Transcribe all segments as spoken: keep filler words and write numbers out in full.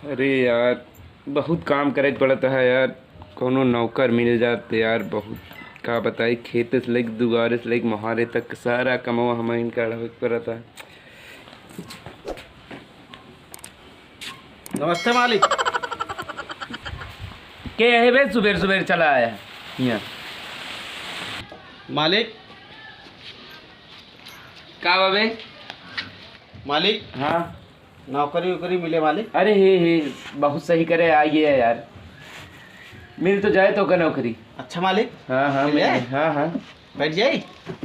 अरे यार, बहुत काम करे के पड़त है यार। कौनो नौकर मिल जात यार, बहुत का बताई, खेत से लेके दुआरे से लेके मोहारे तक सारा कमवा हमहिन का रहवे के पड़त है। नमस्ते मालिक। के है बे, सुबेर सुबेर चला आया यहाँ? मालिक। का बा बे? मालिक। हाँ। नौकरी उकरी मिले मालिक? अरे हे, हे, बहुत सही करे, आइए यार, मिल तो जाए तोका नौकरी। अच्छा मालिक। हाँ, हाँ, मिल मिल जाए? हाँ, हाँ। बैठ जाई?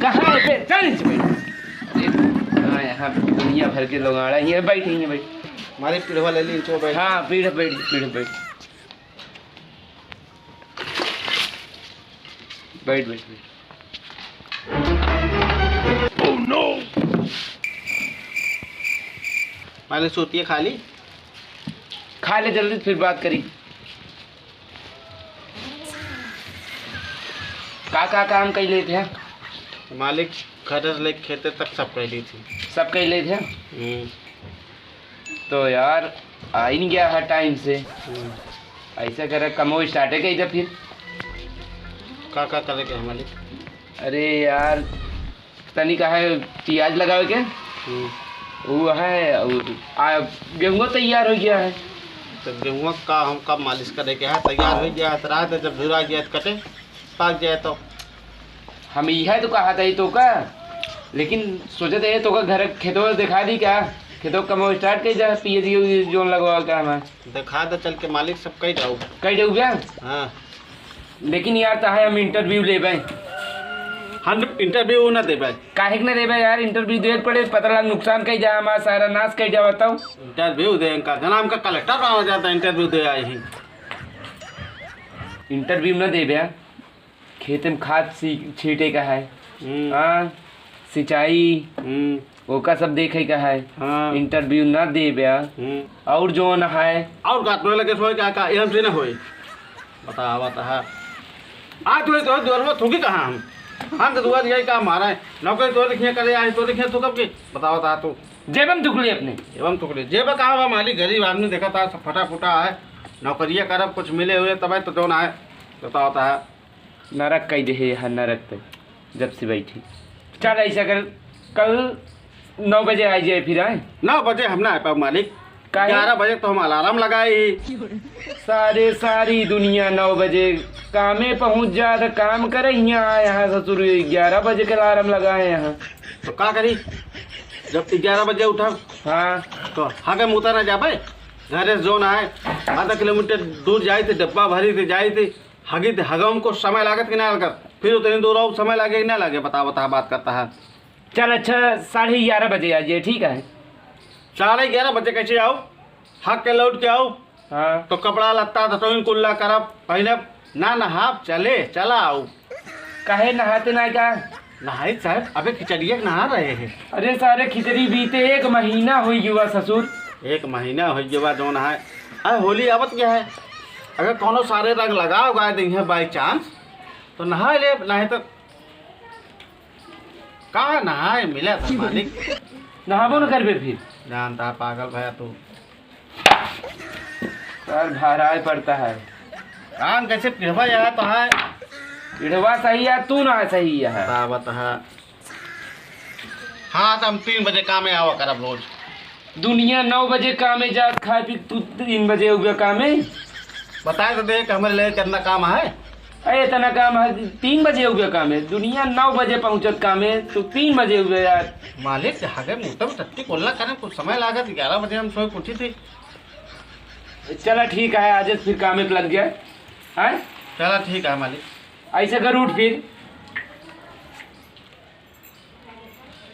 कहाँ है बे? चल नीचे बैठ। अरे, हाँ, यहाँ दुनिया भर के लोग आ रहे हैं, बैठ, यहाँ बैठ। मालिक, पीढ़वा ले ली, नीचे बैठ। हाँ, पीढ़ बैठ, पीढ़ बैठ। बैठ, बैठ, बैठ। मालिक, सूतिया खा ली? खा ले जल्दी, फिर बात करी। का का काम कइ लेत है? मालिक, घर से लेके खेते तक सब कइ ली थी। सब कइ लेत है? हम्म। तो यार, आ ही नहीं गया है टाइम से। हम्म। ऐसा करे, कमो स्टार्टे कइ दे फिर। का का करे के है मालिक? अरे यार, तनी का है, प्याज लगावे के। हम्म। वो है, और आ, गेहुआ तैयार हो गया है। तो गेहुआ का हम कब मालिश करे के है, तैयार हो गया है, तो रात है, जब झुरा गया तो कटे, पाक जाए तो। हम यह तो कहा था ही तो का, लेकिन सोचत है तो का घर खेतवा दिखा दी का, खेतवा कमो स्टार्ट कइ जा, पीएजी जोन लगवा का हमार। दिखा दे चल के मालिक, सब कइ जाऊ। कइ जाऊ क्या? हाँ। लेकिन यार, ताहे हम इंटरव्यू लेबे। हम इंटरव्यू ना देबे। काहे के ना देबे यार? इंटरव्यू देवे के पड़े, पता लग नुकसान कइ जा, हमार सारा नाश कइ जा, बताओ। इंटरव्यू दे इनका, जना हमका कलेक्टर बनावा जाता, इंटरव्यू दे आई ही। इंटरव्यू ना देबे यार, खेत में खाद सी-, छीटे का है। हम्म। हाँ, सिंचाई, हम्म। ओका सब देखे का है। हाँ। इंटरव्यू ना देबे। हम्म। और जौन है। और का तोरे लगे सोए का, का एम से ना होए। बता, बता। आज तोरे, तोरे दुआर में थूकी कहाँ हम? हम तो दुआर यही काम मारा है। नौकरी तोरे देखिए करे, आज तोरे देखिए तू कब के? बता, बता तू। जेबम थूक ली अपने। जेबम थूक ली। जेब कहाँ बा मालिक? गरीब आदमी देखा था, सब फटा फुटा है। नौकरिया करब, कुछ मिले हुए तबे तो जौन है। बता, बता। नरक कइ देहे है, नरक पे जब से बैठी। चल, ऐसा कर, कल नौ बजे आ जाए फिर, आए। नौ बजे हम ना आ पाए मालिक। काहे? ग्यारह बजे तो हम अलार्म लगाए ही। सारे, सारी दुनिया नौ बजे कामे पहुँच जात, काम करे, यहाँ आए, यहाँ ससुर ग्यारह बजे के अलार्म लगाए यहाँ। तो का करी, जब ग्यारह बजे उठब, हाँ। तो हागे मुता ना जाबे, घरे से जौन आए, आधा किलोमीटर दूर जाइत, डब्बा भरित जाइत, हगित हगम को समय लागत कि ना लागत? फिर उतनी दूर और समय लागे कि ना लागे? बता, बता, बात करता है। चल अच्छा, साढ़े ग्यारह बजे आ जाए, ठीक है? साढ़े ग्यारह बजे कैसे आओ? हग के लौट के आओ। हाँ। तो कपड़ा लत्ता धतोइन कुल्ला करब, पहिनब, ना नहाब, चले, चला आओ। काहे नहाते ना का? नहाई साहब, अबे खिचड़िया के नहा रहे हैं। अरे सारे खिचड़ी बीते एक महीना होइ गवा ससुर। एक महीना होइ गवा जौन है। अरे होली आवत क्या है? अगर कौनो सारे रंग लगाव गाय दे हैं by chance, तो नहा ले, नहीं तो का नहाए मिला था मालिक। नहाबो न करबे फिर। जानता पागल भया तू। सर भराए पड़ता है। कान कैसे पिढ़वा यहाँ तो है? पिढ़वा सही है, तू ना सही है। बता, बता। हाँ, तो हम तीन बजे काम में आवा करब रोज। दुनिया नौ बजे काम में जात, खाए पी, तू तीन बजे हो गया काम में। बताए तो दे कि हमारे लिए कितना काम है। अरे, इतना काम है, तीन बजे हो गया काम में। दुनिया नौ बजे पहुँचत काम में, तू तीन बजे हो गया यार। मालिक, हगे मुँह तब टट्टी कोल्ला करें, कुछ समय लागत, ग्यारह बजे हम सोए के उठी थी। चला ठीक है, आज फिर काम में लग जाए। हाँ? चला ठीक है मालिक। ऐसे कर, उठ फिर।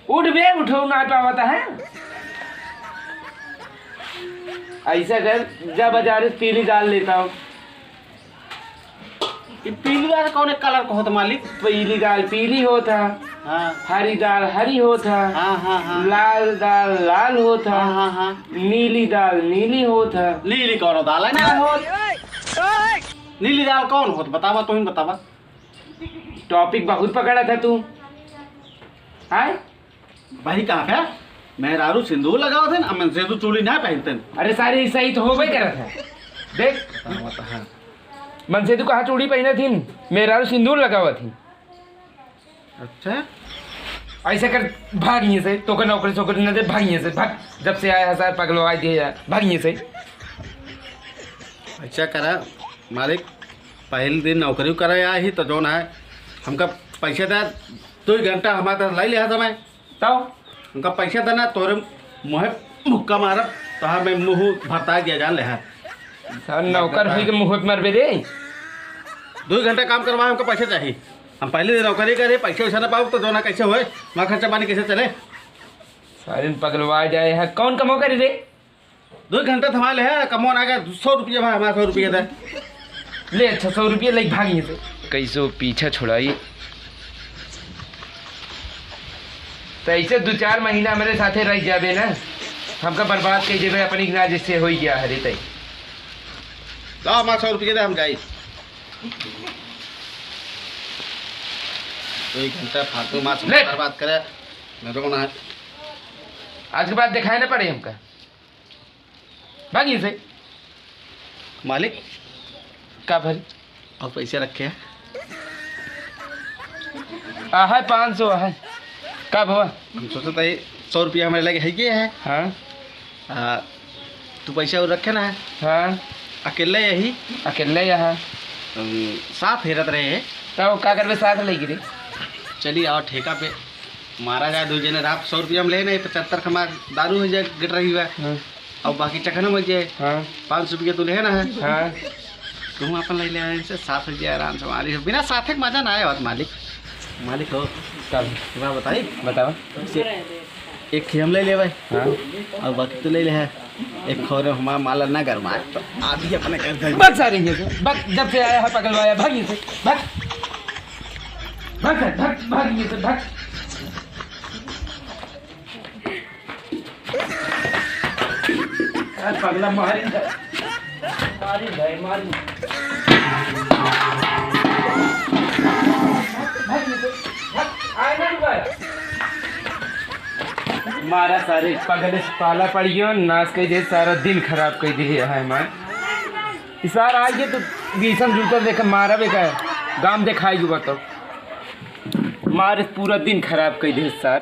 उठ बे, उठो ना पावत है। ऐसा कर, जा बाजार से पीली दाल लेता हूँ। ये पीली दाल कौन कलर का होता मालिक? पीली दाल पीली होता। हाँ। हरी दाल हरी होता। हाँ, हाँ, हाँ। लाल दाल लाल होता। हाँ, हाँ, हाँ। नीली दाल नीली होता। नीली कौन दाल है ना होत? नीली दाल कौन होत? बतावा, तुम बतावा। Topic बहुत पकड़ा था तू। आय? भाई कहाँ का? मेहरारू सिंदूर लगावत हन, आ मनसेधू चूड़ी ना पहिनतन। अरे सारे, ई सही तो होबे करत है। देख, हाँ, वो तो है। मनसेधू कहाँ चूड़ी पहिनत हिन, मेहरारू सिंदूर लगावत हिन। अच्छा? ऐसे कर, भाग यहाँ से, तोके नौकरी सोकरी न दे, भाग यहाँ से, भाग। जब से आया है सार, पगलवाइ दिया, भाग यहाँ से। ऐसा करा मालिक, पहले दिन नौकरी करे आया ही तो जौन है, हमका पैसे दे, दो घंटा हमारा तरफ लाई लिया समय। तब? हमका पैसे देना, तोरे मुँहे मुक्का मारब, तोहार मैं मुँह भरता गया जान ले है। सार नौकर हुई के मुँह पे मरबे रे। दो घंटा काम करवाए, हमका पैसे चाहिए। हम पहले दिन नौकरी करे, पैसे वैसे ना पाओ तो जौन है कैसे होए, हमारा खर्चा पानी कैसे चले? सारे पगलवा जाए है। कौन कमो करी रे? दो घंटा थमा ले है, कमो ना गया, सौ रुपया भाई, हमारा सौ रुपया दे। ले, अच्छा, सौ रुपया ले, भाग यहाँ से। कैसो पीछा छुड़ाई। तो ऐसे दो चार महीना हमारे साथे रह जाबे ना, हमका बर्बाद कर देबे, अपनी ना जिससे हो गया हरे तय। लाओ, हमारा सौ रुपया दे, हम जाई। दो घंटा फालतू मार ले। बर्बाद करे, मैं रोना है। आज के बाद दिखाई ना पड़े हमका। भागिए से। मालिक। का भरी? और पैसे रखे हैं? आ है पाँच सौ है। का भवा? हम सोचत है सौ रुपया हमारे लगे है ये है। हाँ। आ, तू पैसा और रखे ना है? हाँ। अकेले यही? अकेले यहाँ। हम साथ हेरत रहे हैं। तो का करबे साथ लेके रे? चली आओ ठेका पे। मारा जाए दो जने, रात सौ रुपया हम ले नहीं, पचहत्तर खमा दारू हो जाए, गिर रही हुआ। हाँ। और बाकी चखना मर जाए। हाँ। पाँच सौ रुपया तू ले ना है। हाँ। तुम अपन ले ले इनसे सात रुपया आराम से मालिक, बिना साथे के मजा ना आए बात मालिक। मालिक हो। चल। तुम्हारा बताई? बताओ। से एक खी हम ले ले भाई। हाँ। और बाकी तू ले ले है। एक खोरे हमारा माला ना गरमाए, तो आधी अपने घर घर। बस आ रही है, बस जब से आया है पगलवाया, भागिए से, बस। भाग, भाग, भाग, भाग, ये तो भाग। अरे पगला, मारी दे। मारी दे, मारी। भाग, ये तो, भाग, आए ना रुका। मारा सारे पगले से पाला पड़ गयो, नाश कर दे, सारा दिन खराब कर दे है हमार। ई सार आइए तो बीसन जूता देखे मारबे का, गाम देखाई जुबा तो। मारे पूरा दिन खराब कर दे सार।